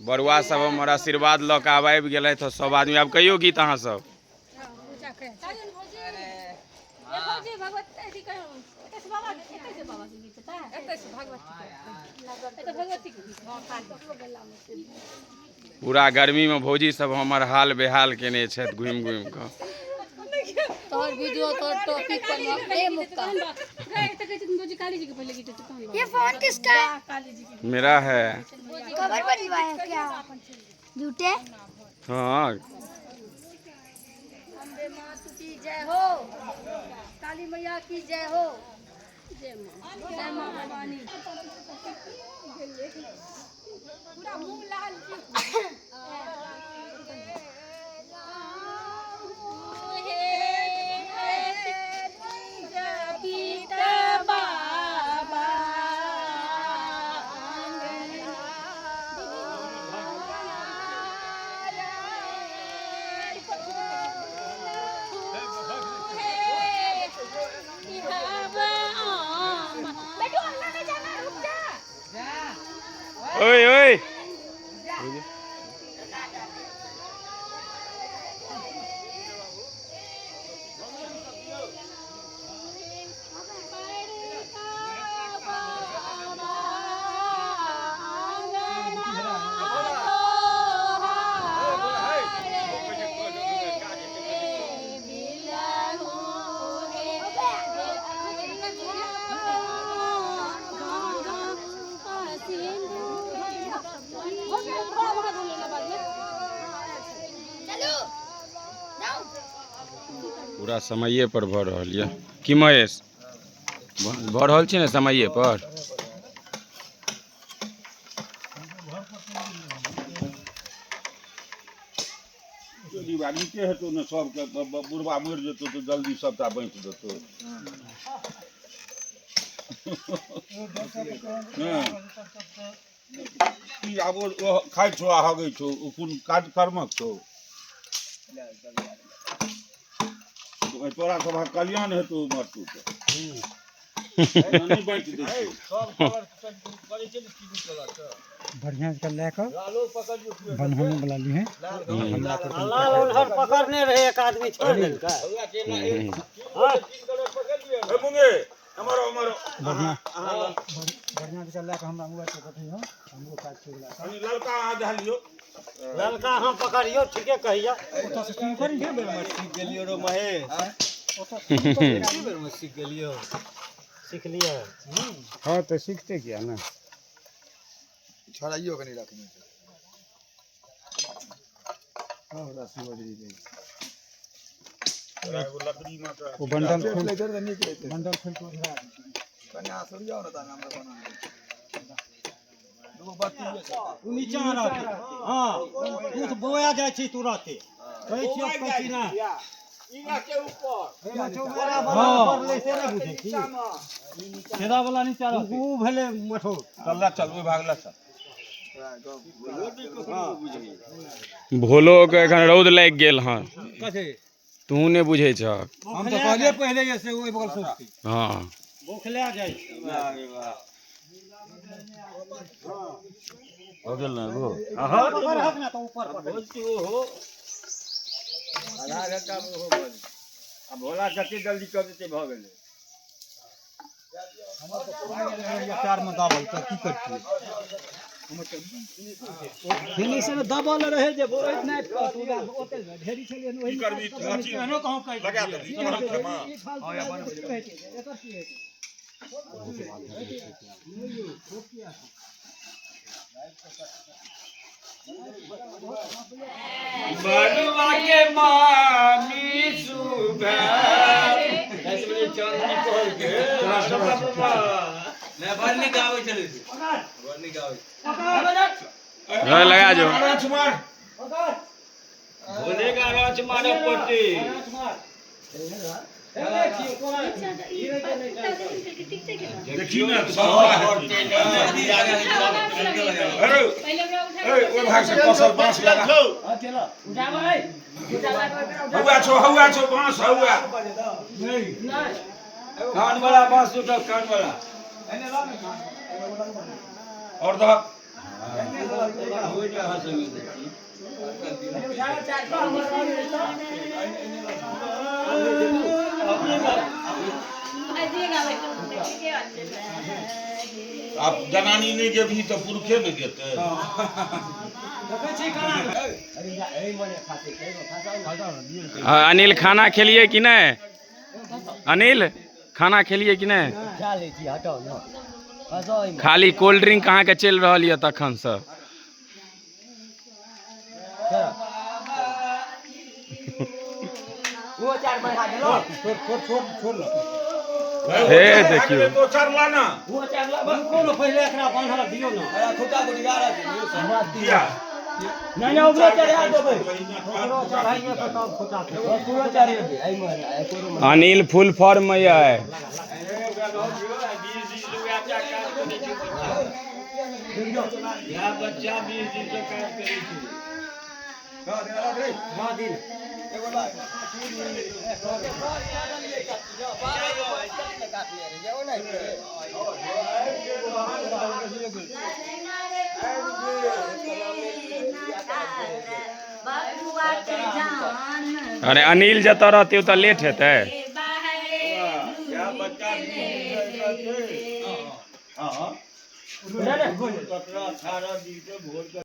बरुआ सब हमर आशीर्वाद लऽ कऽ आब आबि गेलथि सब आदमी। आब कहियो गीत अहाँ सब। पूरा गर्मी में भौजी सब हमर हाल बेहाल केने छथि घुमि घुमि कऽ। तोहर वीडियो तोहर टॉपिक पर ए मुक्का। ये फोन किसका है? मेरा है। कवर बनवाया क्या झूठे? हाँ। अम्बे माँ की जय हो, काली मैया की जय हो, जय माँ भवानी। पूरा मुंह लाल। ओए ओए पूरा समये पर भऽ रहल यऽ की महेश? भऽ रहल छै ने समये पर? नीके हेतौ ने सबके, बुढ़बा मरि जेतौ तऽ जल्दी सबटा बाँटि देतौ। की आब ओ खाइ छौ आ हगै छौ, ओ कोन कार्यक्रमक छौ? तोरा सभक कल्याण हेतौ मरतौ तऽ नहि बाँटि दै। बढ़िया से लए कऽ बन्हनो वाला लिहे। लाल उन्हर पकड़ने रहे एक आदमी, छोड़ देलकै। मुंगे अमरो अमरो। बढ़िया बढ़िया से लए कऽ हमरा मोबाइल पर पठैहो, हमरो काज छै। कनी ललका अहाँ धऽ लियौ। ललका अहाँ पकड़ियौ, ठीके कहिया। ओतऽ से शुरू करी। सीख गेलियो रो महेश, सीख गेलियो। सीख लिअ। हाँ तऽ सीखते किया ने। छड़ाइयो कनि रखने छै। ओ बंडल खोल, नीक रहतै। बंडल खोल कऽ ओझरा। कनि अहाँ सरियाउ ने तहन हमरा बना दूगो बत्ती। उ नीचा रहतै। हाँ, तू तऽ बौआ जाइ छी तुरते। कहै छियौ कहै छी ना। पड़लै से नहि बुझै छी। छेदा वाला नीचा रहतै। उ भेलै मठोर। चल चल, ओहि भागला चल। भोलो के एखन रौद लागि गेल हँ। कथी? तू नहि बुझै छह। हम तऽ कहलियै पहिले जे से ओहि बगल सोचती। हाँ। बौखला जाइ छै। हो गेल ने एगो? पकड़हक ने तऽ ऊपर पकड़। आधा घंटा मे ओहो भऽ जेतै। आ भोला जते जल्दी कऽ देतै भऽ गेलै। चार में दाबल तऽ की करतियै? फिनिश में दबल रहे जे ओते ढेरी छलै ओहि। की करबी अथी लगा देबही तहन खेमा। एकर की हेतै? बरुआ के मामी सुबह लगा जो। रच मार। भोले का रच मारे पट्टी। देखी ने सब। अरे ए, ओहि भाग से कसल बाँस लगा। हौआ छौ, हौआ छौ बाँस, हौआ। कान वाला बाँस जुटल, कान वाला। और दहक। आब जनानी नहि जेबही तऽ पुरुखे ने जेतै। अनिल खाना खेलिए कि नहि? अनिल खाना खेलिए कि नहि? खाली कोल्ड ड्रिंक अहाँके चलि रहल यऽ तखनसँ। हे देखियौ। दोसर ला ना। पहिले एकरा बान्हल दियौ ने। किया? नहीं नहीं ओकरो चढ़ा देबै। ओकरो चढ़ाइए तऽ तब खुटा छै। पूरा चढ़ेबै एहिमे अनिल फुल फॉर्म में यऽ। बच्चा 20 दिन से काज करै छै। अरे अनिल जतऽ रहतै ओतऽ लेट हेतै। हाँ, 17 18 दिन के भोर के।